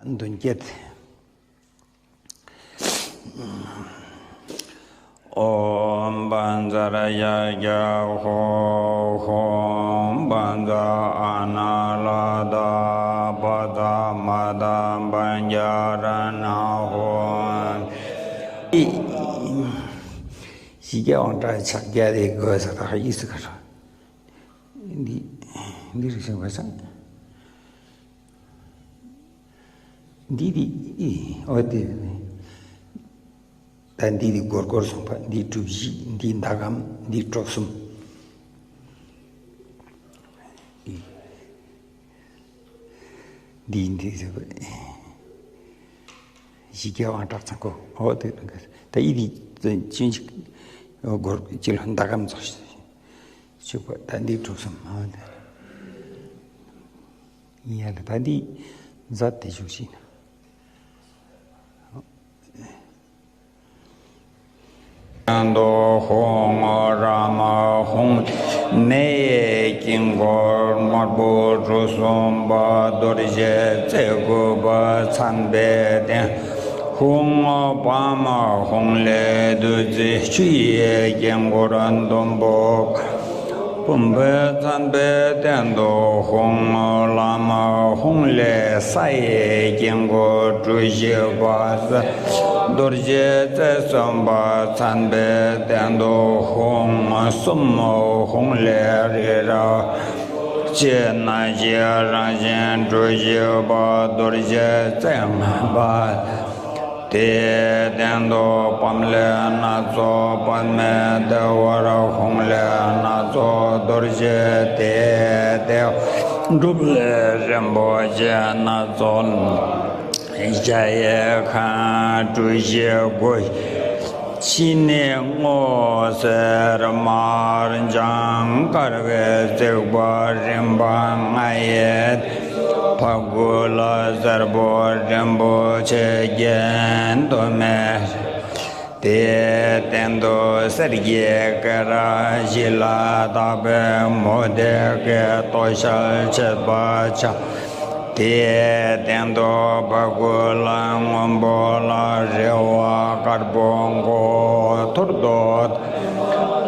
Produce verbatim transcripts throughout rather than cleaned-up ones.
མདུན་བསྐྱེད། ཨོཾ་བཛྲ་ཡ་གྱ་ཧོ། ཧོཾ་བཛྲ་ཨ་ན་ལ་ད་བཛྲ་མ་ད་བཛྲ་ན་ཧོ། ཞི་རྒྱས་དབང་དྲག་ཕྱག་རྒྱ་དེ་དགོས་ས་དག་ཡིག་སུ་ཁ་ཧྲ། འདི་འདི་རིགས་ཤིག་བ་ས། འདི་འདི་ཨི་ཨོ་དེ། ད་འདི་འདི་སྒོར་སྒོར་སོང་པ། འདི་གྲུ་བཞི། འདི་ཟླ་གམ། འདི་གྲོགས་གསུམ། ཨི། འདི་འདི་ཟེར་བ། ཞི་རྒྱས་དབང་དྲག་ཚང་ཁོ་ཨོ་དེ། ད་ཨི་འདི་ཅུན་ཅིག་སྒོར་ཅི་ལ་ཟླ་གམ་ཚོགས་ཤིག་ཆུག་པ། ད་འདི་གྲོགས་གསུམ་ཨོ་དེ། ཡ་ལ་ད་འདི་མཛད་དེ་བཞུགས་ཤིག་ན། དོ་ཧོང་ར་མ་ཧོང་ནས་དཀྱིལ་འཁོར་དམར་པོ་གྲུ་གསུམ་པ་རྡོ་རྗེ་རྩེ་དགུ་པ་མཚན་དཔེ་སྟེང་ཧོང་པདྨ་ཧོང་ལས་བདུད་རྩི་ཆུ་ཡི་དཀྱིལ་འཁོར་ཟླུམ་པོ། བུམ་པའི་མཚན་དཔེ་སྟེང་དུ་ཧཱུྃ། ལྷ་མ་ཧཱུྃ་ལས་ས་ཡི་དཀྱིལ་འཁོར་གྲུ་བཞི་པ། རྡོ་རྗེ་རྩེ་གསུམ་པ་མཚན་དཔེ་སྟེང་དུ་ཧཱུྃ། གསུམ་མ་ཧཱུྃ་ལས་རི་རབ་ཅེས་སྣང་བཞི་རང་བཞིན་གྲུ་བཞི་པ་རྡོ་རྗེ་རྩེ་ལྔ་པ། དེའི་སྟེང་དུ་པདྨ་ལས་སྣ་ཚོགས། པདྨའི་ལྟེ་བར་ཧཱུྃ་ལས་སྣ་ཚོགས་རྡོ་རྗེ། དེའི་ལྟེ་བར་གྲུབ་ལས་རིན་པོ་ཆེ་སྣ་ཚོགས། གཞལ་ཡས་ཁང་གྲུ་བཞི་སྒོ་བཞི། ཕྱི་ནི་སྔོ་སེར་དམར་ལྗང་དཀར་བའི་རྩིག་པ་རིམ་པ་ལྔ་ཡི། ཕ་གུ་ལ་སེར་པོ་རིན་པོ་ཆེ་གྱེན་དུ་མེ། དེའི་སྟེང་དུ་གསེར་གྱི་སྐེ་རགས་བཞི་ལ་བཏགས་པའི་མུ་ཏིག་གི་དོ་ཤལ་བྱེད་པ་ཕྱག། དེའི་སྟེང་དུ་ཕ་གུ་ལ་སྔོན་པོ་ལ་རེ་བ་དཀར་པོ་མགོ་བོ་ཐུར་དུ།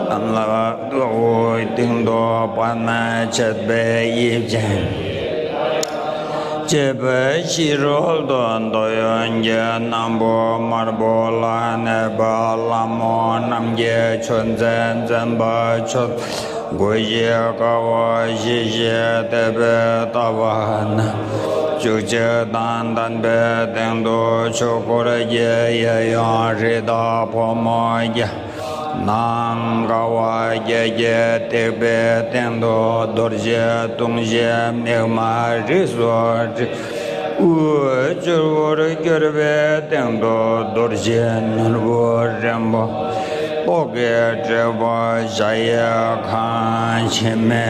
རྣམས་ལ་དབུའི་སྟེང་དུ་པདྨ་བྱེད་པའི་དབྱིབས་ཅན། སྤྱི་བོའི་ཕྱི་རོལ་དུ་འདོད་ཡོན་གྱི་སྣམ་བུ་དམར་པོ་ལ་གནས་པ་ལྷ་མོ་རྣམས་ཀྱི་མཆོད་རྫས་འཛིན་པ་མཆོད། སྒོ་བཞི་ཀ་བ་བཞི་བཞི་བརྡེག་པའི་ལྟ་བ་རྣམས་བཅུ་གཅིག་དང་ལྡན་པའི་སྟེང་དུ་ཆོས་འཁོར་གྱི་གཡས་གཡོན་རི་དྭགས་ཕོ་མོ་བརྒྱད། ནང་ཀ་བ་བརྒྱད་ཀྱིས་བརྡེག་པའི་སྟེང་དུ་རྡོ་རྗེ་དུང་ཞེས་མིག་དམར་རིས་སུ་བྲིས། དབུས་སྤྱི་བོར་གྱུར་པའི་སྟེང་དུ་རྡོ་རྗེ་ནོར་བུ་རིན་པོ་ཏོག་གིས་སྤྲས་པ་གཞལ་ཡས་ཁང་ཕྱི་མའི།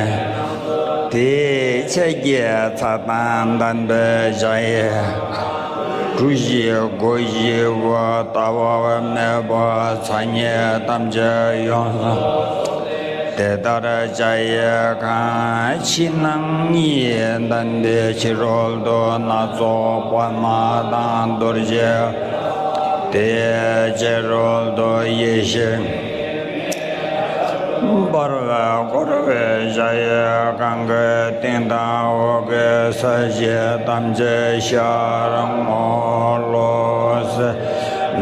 དེའི་ཕྱེད་ཀྱི་ཚད་དང་ལྡན་པའི་གཞལ་ཡས་ཁང་། གྲུ་བཞི་སྒོ་བཞི་པོ་ལྟ་བ་མེད་པ་མཚན་ཉིད་ཐམས་ཅད་ཡོངས་སུ། དེ་ལྟར་གཞལ་ཡས་ཁང་ཕྱི་ནང་གཉིས་ལྡན་པའི་ཕྱི་རོལ་དུ་སྣ་ཚོགས་པདྨ་དང་རྡོ་རྗེ། དེའི་ཕྱི་རོལ་དུ་ཡེ་ཤེས་འབར་བས་བསྐོར་བའི་གཞལ་ཡས་ཁང་གི་སྟེང་དང་འོག་གི་ས་གཞི་ཐམས་ཅད་ཤར་སྔོ་ལོག་སེར་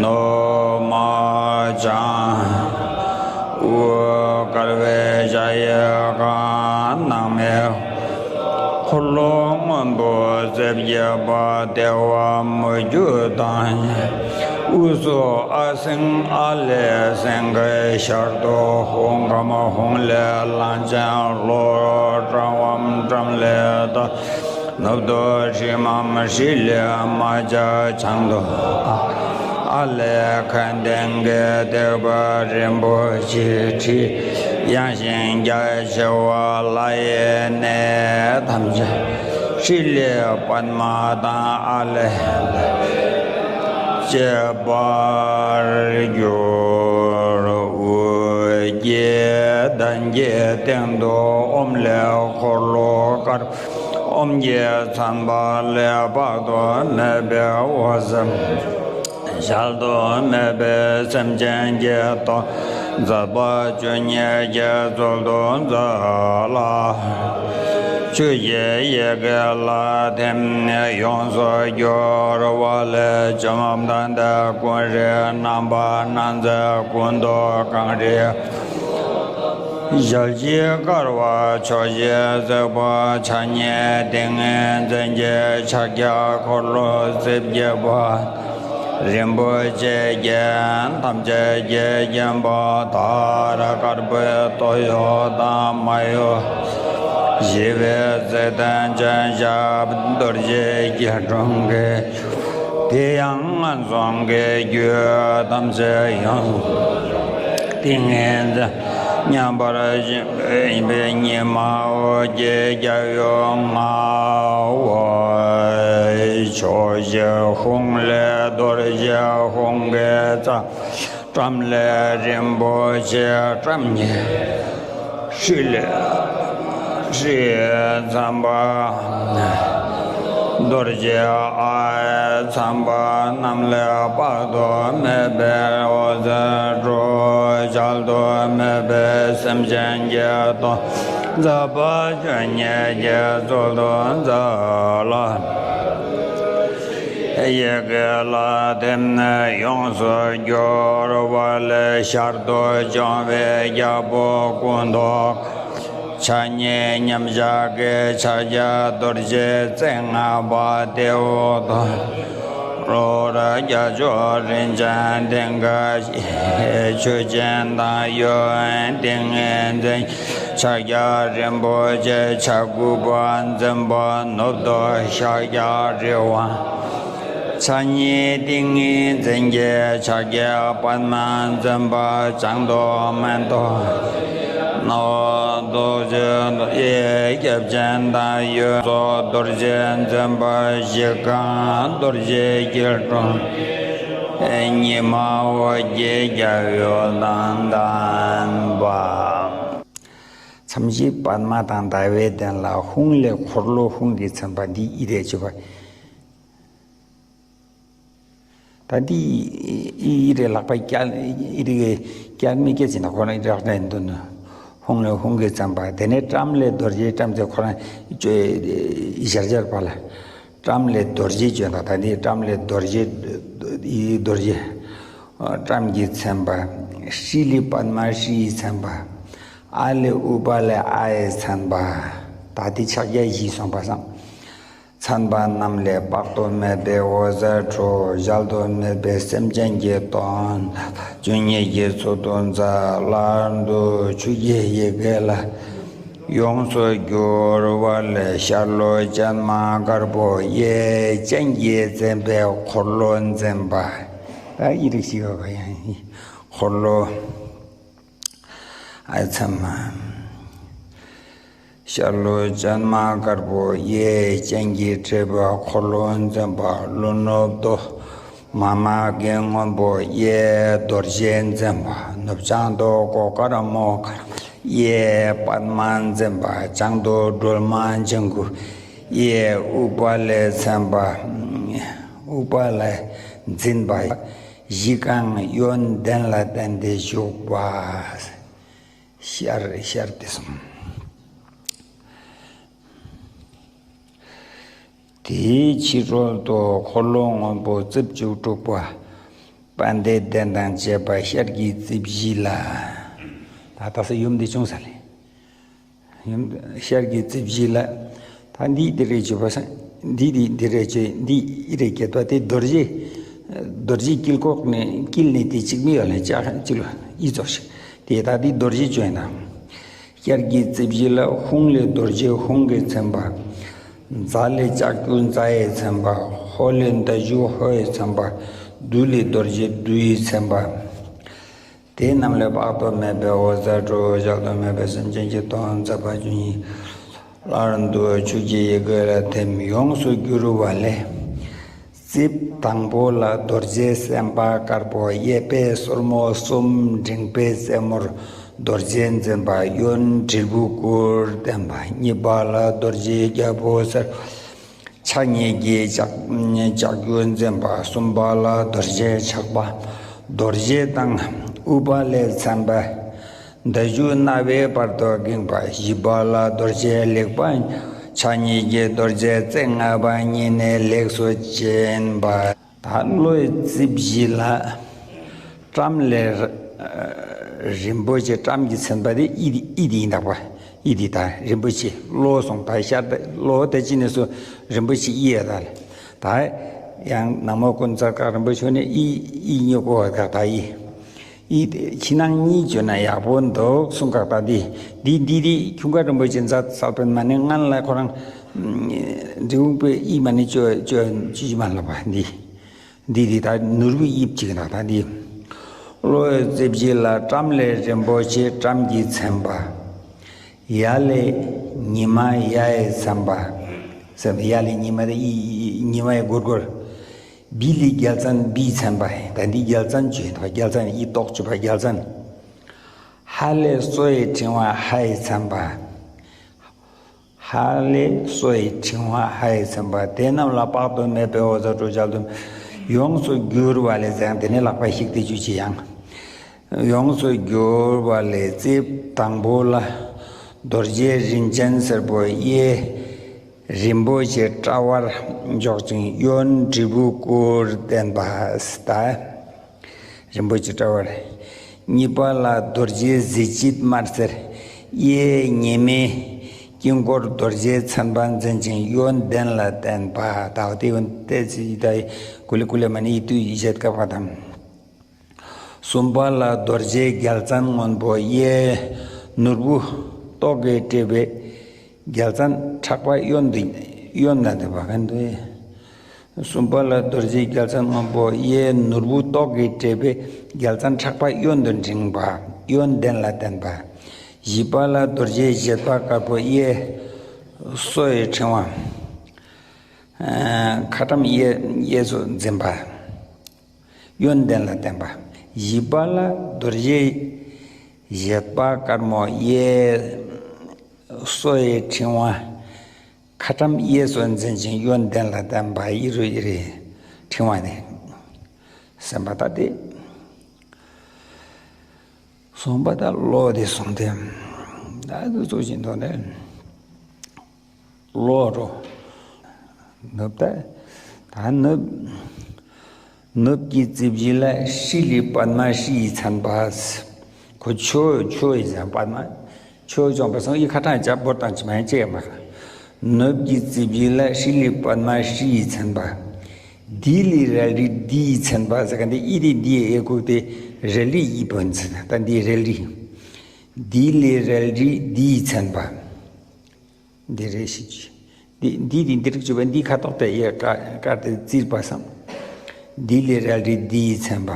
ནུབ་དམར་ལྗང་། དབུ་དཀར་བའི་གཞལ་ཡས་ཁང་། ནང་མའི་འཁོར་ལོ་སྔོན་པོ་རྩིབས་བརྒྱད་པ་ལྟེ་བ་མུ་ཁྱུད་དང་། དབུས་སུ་ཨ་སེང་ཨ་ལས་སེང་གེ། ཤར་དུ་ཧཱུྃ་ཁམས་ཧཱུྃ་ལས་གླང་ཆེན་ལྷོར་བཀྲམ་པའམ་བཀྲམ་ལས་ད། ནུབ་ཏུ་ཧྲཱིཿམ་ཧྲཱིཿལས་དམར་ལྗང་། བྱང་དུ་ཨ་ལས་མཁའ་ལྡིང་གིས་བརྡེག་པ་རིན་པོ་ཆེའི་ཁྲི། ཡངས་ཤིང་རྒྱ་ཆེ་བ་ལྷ་ཡི་གནས་ཐམས་ཅད་ཧྲཱིཿལས་པདྨ་དང་ཨ་ལས་ལྕེ་འབར་གྱུར། དབུས་ཀྱི་གདན་གྱི་སྟེང་དུ་ཨོཾ་ལས་འཁོར་ལོ་དཀར། ཨོཾ་གྱི་མཚན་པ་ལས་དཔག་ཏུ་མེད་པའི་འོད་ཟེར། གཞལ་དུ་མེད་པའི་སེམས་ཅན་གྱི་དོན་མཛད་པ་བཅུ་གཉིས་ཀྱིས་གཙོ་བོར་མཛད་ལ། ཆོས་ཀྱི་ཡི་གེ་ལ་ཐིམ་ནས་ཡོངས་སུ་གྱུར་པ་ལས། བཅོམ་ལྡན་འདས་ཀུན་རིག་རྣམ་པར་སྣང་མཛད་ཀུན་ཏུ་གང་རིག་ཞལ་གཅིག་དཀར་པོ་ཕྱོགས་བཞིར་གཟིགས་པ་ཕྱག་གཉིས་ཏིང་ངེ་འཛིན་གྱི་ཕྱག་རྒྱ་འཁོར་ལོ་རྩིབས་བརྒྱད་པ། རིན་པོ་ཆེ་རྒྱན་ཐམས་ཅད་ཀྱིས་བརྒྱན་པ་ལྟར། དཀར་པོའི་སྟོད་གཡོགས་དང་མ་གཡོགས་ཞི་བའི་རྩེ་སྟན་ཅན་ཞབས་རྡོ་རྗེ་སྐྱིལ་ཀྲུང་གིས། དེ་ཡང་ངན་སོང་གི་རྒྱུ་ཐམས་ཅད་ཡོངས་སུ། ཏིང་ངེ་འཛིན་མཉམ་པར་བཞེས་པའི་ཉི་མ་འོད་ཀྱི་རྒྱལ་པོ་ལྔ་པོ། ཕྱོགས་བཞིར་ཧཱུྃ་ལས་རྡོ་རྗེ་ཧཱུྃ་གི་རྩ། ཊཱཾ་ལས་རིན་པོ་ཆེ་ཊཱཾ་ཉི་ཤུ་ལས་ཧྲཱིཿ་མཚན་པ། རྡོ་རྗེ་ཨཱཿ་མཚན་པ་རྣམས་ལས་དཔག་ཏུ་མེད་པའི་འོད་ཟེར་འཕྲོ། གཞལ་དུ་མེད་པའི་སེམས་ཅན་གྱི་དོན་མཛད་པ་བཅུ་གཉིས་ཀྱིས་གཙོ་བོར་མཛད་ལ། ཡི་གེ་ལ་ཐིམ་ནས་ཡོངས་སུ་གྱུར་པ་ལས། ཤར་དུ་བྱུང་བའི་རྒྱལ་པོ་སྐུ་མདོག་ཕྱག་གཉིས་མཉམ་གཞག་གི་ཕྱག་རྒྱ་རྡོ་རྗེ་རྩེ་ལྔ་པ། དེའི་འོག་ཏུ་གློ་བུར་རྒྱ་མཚོ་རིན་ཆེན་ལྡན་དགའི་ཆུ་ཆེན་དང་། ཡུན་ཏིང་ངེ་འཛིན་ཕྱག་རྒྱ་རིན་པོ་ཆེ་ཕྱག་དགུ་པ་འཛིན་པ། ནུབ་ཏུ་ཤཱཀྱ་རི་དབང་། ཕྱག་གཉིས་ཏིང་ངེ་འཛིན་གྱི་ཕྱག་རྒྱ་པདྨ་འཛིན་པ། བྱང་དུ་མེ་ཏོག་སྣ་བ་རྡོ་རྗེ་ཡི་སྐྱབས་ཅན་དང་། ཡུལ་སོགས་རྡོ་རྗེ་འཛིན་པ། བཞི་ཀའང་རྡོ་རྗེ་སྐྱིལ་ཀྲུང་། ཉི་མ་འོད་ཀྱི་རྒྱལ་པོ་དང་ལྡན་པ། མཚམས་བཞི་པདྨ་དང་ཟླ་བའི་གདན་ལ། ཧཱུྃ་ལས་འཁོར་ལོ་ཧཱུྃ་གིས་མཚན་པ་འདི་ཨི་རེ་བྱེད་པ། ད་འདི་ཨི་རེ་ལག་པ་བཀྱག་ཨི་རེ་བཀྱག་མི་བཀྱག་ཅིག་ན་ཁོ་ན་ཨི་རེ་རག་ན་འདུག་ན། ཧཱུྃ་ལས་ཧཱུྃ་གིས་མཚན་པ། དེ་ནས་ཊཱཾ་ལས་རྡོ་རྗེ། ཊཱཾ་ཟེར་ཁོ་རང་ཞར་ཞར་པ་ལ། ཊཱཾ་ལས་རྡོ་རྗེ་བྱོན་དང་། ད་འདི་ཊཱཾ་ལས་རྡོ་རྗེ་ཨི་རྡོ་རྗེ་ཊཱཾ་གྱིས་མཚན་པ། ཧྲཱིཿ་ལས་པདྨ་ཧྲཱིཿ་ཡིས་མཚན་པ། ཨཱཿ་ལས་ཨུཏྤ་ལས་ཨཱཿ་ཡིས་མཚན་པ། ད་འདི་ཕྱག་རྒྱ་བཞི་སོང་པ་སང་། མཚན་པ་རྣམས་ལས་དཔག་ཏུ་མེད་པའི་འོད་ཟེར་འཕྲོ། གཞལ་དུ་མེད་པའི་སེམས་ཅན་གྱི་དོན་བཅུ་གཉིས་ཀྱིས་གཙོ་བོར་མཛད། སླར་འདུ་ཆོས་ཀྱི་ཡི་གེ་ལ་ཡོངས་སུ་གྱུར་པ་ལས། ཤར་ལྷོ་ཅན་མ་དཀར་པོ་གཡས། སྤྱན་གྱིས་མཛེས་པའི་འཁོར་ལོ་འཛིན་པ། ད་ཨི་རིགས་ཤིག་ཡོད་པ་ཡང་འཁོར་ལོ། ཨ་ཚེ་མ། ཤར་ལྷོ་ཅན་མ་དཀར་པོ་གཡས། སྤྱན་གྱིས་བསྒྲིབས་པའི་འཁོར་ལོ་འཛིན་པ། ལྷོ་ནུབ་ཏུ་མཱ་མ་གི་སྔོན་པོ་གཡས། རྡོ་རྗེ་འཛིན་པ། ནུབ་བྱང་དུ་གོ་དཀར་མོ་དཀར་གཡས། པདྨ་འཛིན་པ། བྱང་དུ་སྒྲོལ་མ་ལྗང་གུ་གཡས། ཨུཏྤ་ལས་མཚན་པ། ཨུཏྤ་ལས་འཛིན་པ། བཞི་ཀའང་ཡོན་ཏན་ལ་བརྟེན་ཏེ་བཞུགས་པ། ཤར་ཤར་ཏེ་སོང་། དེའི་ཕྱི་རོལ་ཏུ་འཁོར་ལོ་སྔོན་པོ་རྩིབས་བཅུ་དྲུག་པ། དཔལ་ལྡན་གདན་དང་བཅས་པ་ཤར་གྱི་རྩིབས་བཞི་ལ། ད་ད་ས་ཡུམ་འདི་ཅུང་ཟད་ལས། ཡུམ་ཤར་གྱི་རྩིབས་བཞི་ལ། ད་འདི་འདི་རེད་བྱེད་པ་སང་འདི་འདི་འདི་རེད་བྱེད། འདི་ཨི་རེད་བྱེད་པ་དེ་རྡོ་རྗེ། རྡོ་རྗེ་དཀྱིལ་འཁོར་ནས་དཀྱིལ་ནས་དེ་གཅིག་མི་ཡོད་ལ་ལྕགས་གཅིག་ལ་ཨི་ཙོགས་ཤིག་དེ་ད་འདི་རྡོ་རྗེ་བྱོན་ན། ཤར་གྱི་རྩིབས་བཞི་ལ་ཧཱུྃ་ལས་རྡོ་རྗེ་ཧཱུྃ་གིས་མཚན་པ། ཛཿ་ལས་ལྕགས་ཀྱུ་ཛཿ་ཡིས་མཚན་པ། ཧོཿ་ལས་མདའ་གཞུ་ཧོཿ་ཡིས་མཚན་པ། བདུད་ལས་རྡོ་རྗེ་བདུད་ཡིས་མཚན་པ། དེ་རྣམས་ལས་དཔག་ཏུ་མེད་པའི་འོད་ཟེར་འཕྲོ། གཞལ་དུ་མེད་པའི་སེམས་ཅན་གྱི་དོན་མཛད་པ་བཅུ་གཉིས། སླར་འདུ་ཆོས་ཀྱི་ཡི་གེ་ལ་ཐིམ་ཡོངས་སུ་གྱུར་པ་ལས། རྩིབས་དང་པོ་ལ་རྡོ་རྗེ་སེམས་དཔའ་དཀར་པོ་གཡས་པས་སོར་མོ་གསུམ་འགྲེང་བུའི་རྩེ་མོར་ རྡོ་རྗེ་འཛིན་པ་གཡོན་དྲིལ་བུ་དཀུར་བརྟེན་པ། གཉིས་པ་ལ་རྡོ་རྗེ་རྒྱལ་པོ་སེར་ཕྱག་གཉིས་ཀྱི་ལྕགས་ལྕགས་ཀྱུ་འཛིན་པ། གསུམ་པ་ལ་རྡོ་རྗེ་ཆགས་པ་རྡོ་རྗེ་དང་ཨུཏྤལ་ལས་མཚན་པ། མདའ་གཞུ་རྣ་བའི་བར་དུ་འགེངས་པ། བཞི་པ་ལ་རྡོ་རྗེ་ལེགས་པ་ཕྱག་གཉིས་ཀྱི་རྡོ་རྗེ་རྩེ་ལྔ་པ་གཉིས་ནས་ལེགས་སུ་བྱིན་པ། ད་བློའི་རྩིབས་བཞི་ལ་ཊམ་ལས་རིན་པོ་ཆེ། ཊམ་གྱིས་མཚན་པ་དེ་ཨི་དེ་ཨི་དེ་ཡིན་དག་པ། ཨི་དེ་ད་རིན་པོ་ཆེ་བློ་སོང་། ད་ཤར་ད་བློ་དེ་ཅི་ནས་སུ་རིན་པོ་ཆེ་ཨི་ཡ་ད་ལ། ད་ཡང་ནག་མོ་ཀུན་རྩལ་དཀར་རིན་པོ་ཆེ་ནས་ཨི་ཨི་གཉིས་གོ་བ་དག་ད་ཨི། ཨི་དེ་ཕྱི་ནང་གཉིས་བརྗོད་ན་ཡག་པོ་འདུག་གསུང་དགག་ད་འདི་འདི་འདི་འདི་ཁྱུང་དཀར་རིན་པོ་ཆེ་མཛད་ས་པའི་མ་ནི་སྔན་ལ་ཁོ་རང་འབྲི་གུང་པའི་ཨི་མ་ནི་བཅོས་བཅོས་བཅོས་མ་ལབ་པ་འདི། འདི་འདི་ད་ནོར་བུའི་དབྱིབས་གཅིག་ན་ད་འདི། བློའི་རྩིབས་བཞི་ལ་ཊམ་ལས་རིན་པོ་ཆེ། ཊམ་གྱིས་མཚན་པ། ཡ་ལས་ཉི་མ་ཡ་ཡིས་མཚན་པ། ཟེར་ཡ་ལས་ཉི་མ་དེ་ཨི་ཨི་ཉི་མ་ཡི་སྒོར་སྒོར། བི་ལས་རྒྱལ་མཚན་བིས་མཚན་པ། ད་འདི་རྒྱལ་མཚན་བརྗོད་ཡིན་ད། རྒྱལ་མཚན་ཨི་ཏོག་བརྗོད་པ་རྒྱལ་མཚན། ཧ་ལས་སོ་ཡི་ཕྲེང་བ་ཧ་ཡིས་མཚན་པ། ཧ་ལས་སོ་ཡི་ཕྲེང་བ་ཧ་ཡིས་མཚན་པ། དེ་རྣམས་ལ་དཔག་ཏུ་མེད་པའི་འོད་ཟེར་འཕྲོ་བྱ་དུ་ཡོངས་སུ་གྱུར་པ་ལས་ཟེར་ཡང་དེ་ནས་ལག་པ་བཤིག་སྟེ་བཅུ་གཅིག་ཡང་། ཡོངས་སུ་གྱུར་པ་ལས་རྩིབས་དང་པོ་ལ་རྡོ་རྗེ་རིན་ཆེན་སེར་པོ་གཡས་རིན་པོ་ཆེ་དཔྲལ་བར་འཇོག་ཅིང་གཡོན་དྲིལ་བུ་དཀུར་བརྟེན་པ་ལྟ། རིན་པོ་ཆེ་དཔྲལ་བར། གཉིས་པ་ལ་རྡོ་རྗེ་གཟི་བརྗིད་དམར་སེར་གཡས་ཉི་མའི་དཀྱིལ་འཁོར་རྡོ་རྗེ་མཚན་པ་འཛིན་ཅིང་གཡོན་གདན་ལ་བསྟན་པ་དག་དེ་ཡོན་ཏན་ཚིག་ད་གུ་ལེ་གུ་ལེ་མ་ནི་ཡིད་དུ་ཡིད་བྱེད་དཀའ་བ་དང་། གསུམ་པ་ལ་རྡོ་རྗེ་རྒྱལ་མཚན་སྔོན་པོ་གཡས་ནོར་བུ་ཏོག་གིས་སྤྲས་པའི་རྒྱལ་མཚན་ཕྲག་པ་གཡོན་དུ་གཡོན་ན་འདུག་པ་གན་དུ། གསུམ་པ་ལ་རྡོ་རྗེ་རྒྱལ་མཚན་སྔོན་པོ་གཡས་ནོར་བུ་ཏོག་གིས་སྤྲས་པའི་རྒྱལ་མཚན་ཕྲག་པ་གཡོན་དུ་འགྲེང་བ་གཡོན་གདན་ལ་བསྟན་པ། བཞི་པ་ལ་རྡོ་རྗེ་བཞད་པ་དཀར་པོ་གཡས་སོ་ཡི་ཕྲེང་བ། ཁ་ཊྭཱཾ་གཡས་གཡས་སུ་འཛིན་པ། གཡོན་གདན་ལ་བསྟན་པ། བཞི་པ་ལ་རྡོ་རྗེ་བཞད་པ་དཀར་མོ་གཡས་སོ་ཡི་ཕྲེང་བ། ཁ་ཊྭཱཾ་གཡས་སུ་འཛིན་ཅིང་གཡོན་གདན་ལ་བསྟན་པ་ཨི་རུ་ཨི་རུའི་ཕྲེང་བ་ནི། སེམས་པ་ལྟ་སྟེ། གསུངས་པ་ལྟར་བློ་དེ་གསུངས་ཏེ། ད་དུ་གཙོ་ཆེན་ཐོག་ནས་བློ་རུ་ནུབ་ད། ད་ནུབ། ནུབ་ཀྱི་རྩིབས་བཞི་ལ་ཧྲཱི་ལས་པདྨ་ཧྲཱི་ཡིས་མཚན་པ། ཁོ་ཆོས་ཆོས་ཡིན་ཙང་པདྨ། ཆོས་སྦྱོང་བ་སོང་ཨི་ཁ་ཊྭཱཾ་ཇ་བོར་དང་ཅི་མ་ཡང་ཅི་ཡང་མ། ནུབ་ཀྱི་རྩིབས་བཞི་ལ་ཧྲཱི་ལས་པདྨ་ཧྲཱི་ཡིས་མཚན་པ། དི་ལས་རལ་གྲི་དི་ཡིས་མཚན་པ་ཟེར་ག་འདི་ཨི་དེ་དི་ཨེ་ཁུག་དེ་རལ་གྲི་ཨི་བོན་ཟེར་ན་ད་འདི་རལ་གྲི། དི་ལས་རལ་གྲི་དི་ཡིས་མཚན་པ། འདི་རེ་ཞིག་འདི་འདི་འདི་འདི་རིགས་བཅུ་པ་འདི་ཁ་དོག་དེ་ཡས་དཀར་དཀར་དེ་བཙིར་པ་སམ། དི་ལས་རལ་གྲི་དི་ཡིས་མཚན་པ།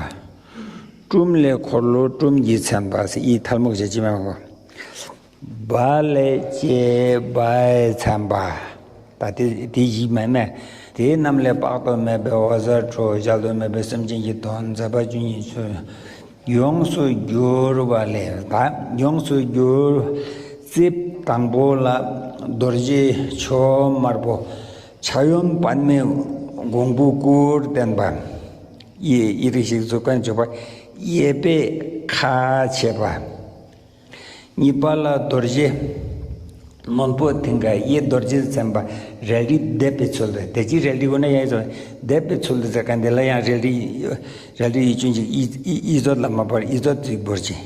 ཀྲུམ་ལས་འཁོར་ལོ་ཀྲུམ་གྱིས་མཚན་པ་ཟེར་ཨི་ཐལ་མོ་ཞེས་ཅི་མེད་པ། བ་ལས་ཀྱེ་བ་ཡིས་མཚན་པ། ད་དེ་དེ་ཡིག་མེད་མེད། དེ་རྣམས་ལས་དཔག་ཏུ་མེད་པའི་འོད་ཟེར་འཕྲོ་བཞག་ཏུ་མེད་པའི་སེམས་ཅན་གྱི་དོན་མཛད་པ་བཅུ་གཉིས་ཆོས། ཡོངས་སུ་གྱུར་པ་ལས་ད་ཡོངས་སུ་གྱུར། རྩིབས་དང་པོ་ལ་རྡོ་རྗེ་མཆོག་དམར་པོ་ཕྱག་གཡོན་པདྨའི་གོང་བུ་དཀུར་བརྟེན་པ། གཡས་ཨི་རིགས་ཤིག་གཟུགས་ཀར་འཇོག་པ། གཡས་པས་ཁ་ཕྱེ་བ། གཉིས་པ་ལ་རྡོ་རྗེ་རྣོན་པོ་མཐིང་ག་གཡས་རྡོ་རྗེ་མཚན་པ་རལ་གྲི་འདེབས་པའི་ཚུལ་དུ། དེ་ཅི་རལ་གྲི་ཁོ་ན་ཡང་ཡོད། འདེབས་པའི་ཚུལ་དུ་ཟེར་ག་འདི་ལ་ཡང་རལ་གྲི་རལ་གྲི་ཡིད་ཅུང་ཅིག་ཨི་ཨི་ཨི་ཟོད་ལ་མ་པར་ཨི་ཟོད་ཅིག་བོར་ཅིང་།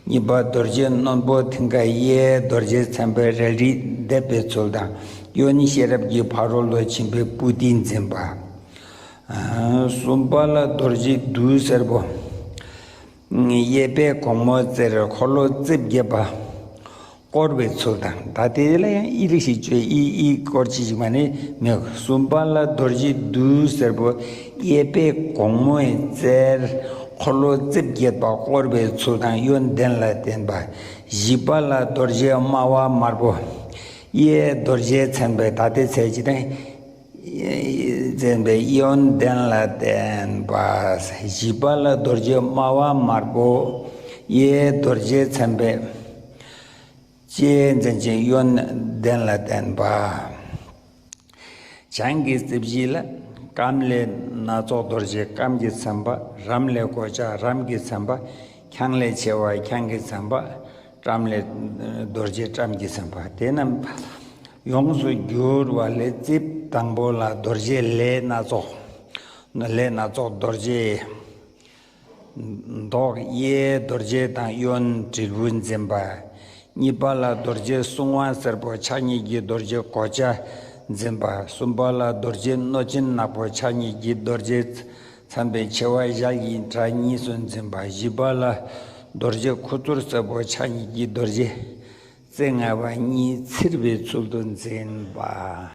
གཉིས་པ་རྡོ་རྗེ་རྣོན་པོ་མཐིང་ག་གཡས་རྡོ་རྗེ་མཚན་པའི་རལ་གྲི་འདེབས་པའི་ཚུལ་དང་གཡོན་ཤེས་རབ་ཀྱི་ཕ་རོལ་ཏུ་ཕྱིན་པའི་པུ་ཏི་འཛིན་པ། གསུམ་པ་ལ་རྡོ་རྗེ་བདུད་སེར་པོ། གཡས་པས་གོང་མོ་བཙིར་འཁོར་ལོ་རྩིབས་བརྒྱད་པ་བསྐོར་བའི་ཚུལ་དང་། ད་དེ་ལ་ཡང་ཨི་རིགས་ཤིག་བཅོས་ཨི་ཨི་སྐོར་ཅི་ཞིག་མ་ནི་མེད། གསུམ་པ་ལ་རྡོ་རྗེ་བདུད་སེར་པོ་གཡས་པས་གོང་མོས་བཙིར་འཁོར་ལོ་རྩིབས་བརྒྱད་པ་བསྐོར་བའི་ཚུལ་དང་གཡོན་གདན་ལ་བསྟན་པ། བཞི་པ་ལ་རྡོ་རྗེ་དམར་བ་དམར་པོ་གཡས་རྡོ་རྗེ་མཚན་པའི་ད་ལྟའི་ཚད་ཅི་དང་། མཚན་པའི་གཡོན་གདན་ལ་བསྟན་པ། བཞི་པ་ལ་རྡོ་རྗེ་དམར་བ་དམར་པོ། གཡས་རྡོ་རྗེ་མཚན་དཔེ། ལྕེ་མཚན་ཅན་གཡོན་གདན་ལ་བསྟན་པ། བྱང་གི་རྩིབས་བཞི་ལ་སྐམ་ལས་སྣ་ཚོགས་རྡོ་རྗེ་སྐམ་གྱིས་མཚན་པ། རམ་ལས་གོ་ཆ་རམ་གྱིས་མཚན་པ། ཁྱང་ལས་ཆེ་བ་ཁྱང་གིས་མཚན་པ། ཊམ་ལས་རྡོ་རྗེ་ཊམ་གྱིས་མཚན་པ། དེ་རྣམས་ཡོངས་སུ་བསྒྱུར་བ་ལས། རྩིབས་དང་པོ་ལ་རྡོ་རྗེ་ལས་སྣ་ཚོགས། ལས་སྣ་ཚོགས་རྡོ་རྗེ་མདོག་གཡས་རྡོ་རྗེ་དང་གཡོན་དྲིལ་བུ་འཛིན་པ། གཉིས་པ་ལ་རྡོ་རྗེ་སྲུང་བ་སེར་པོ་ཕྱག་གཉིས་ཀྱིས་རྡོ་རྗེ་གོ་ཆ་འཛིན་པ། གསུམ་པ་ལ་རྡོ་རྗེ་གནོད་སྦྱིན་ནག་པོ་ཕྱག་གཉིས་ཀྱིས་རྡོ་རྗེ་མཚན་དཔེ་མཆེ་བ་ཞལ་གྱི་གྲྭ་གཉིས་སུ་འཛིན་པ། བཞི་པ་ལ་རྡོ་རྗེ་ཁུ་ཚུར་སེར་པོ་ཕྱག་གཉིས་ཀྱིས་རྡོ་རྗེ་རྩེ་ལྔ་པ་གཉིས་འཚིར་བའི་ཚུལ་དུ་འཛིན་པ།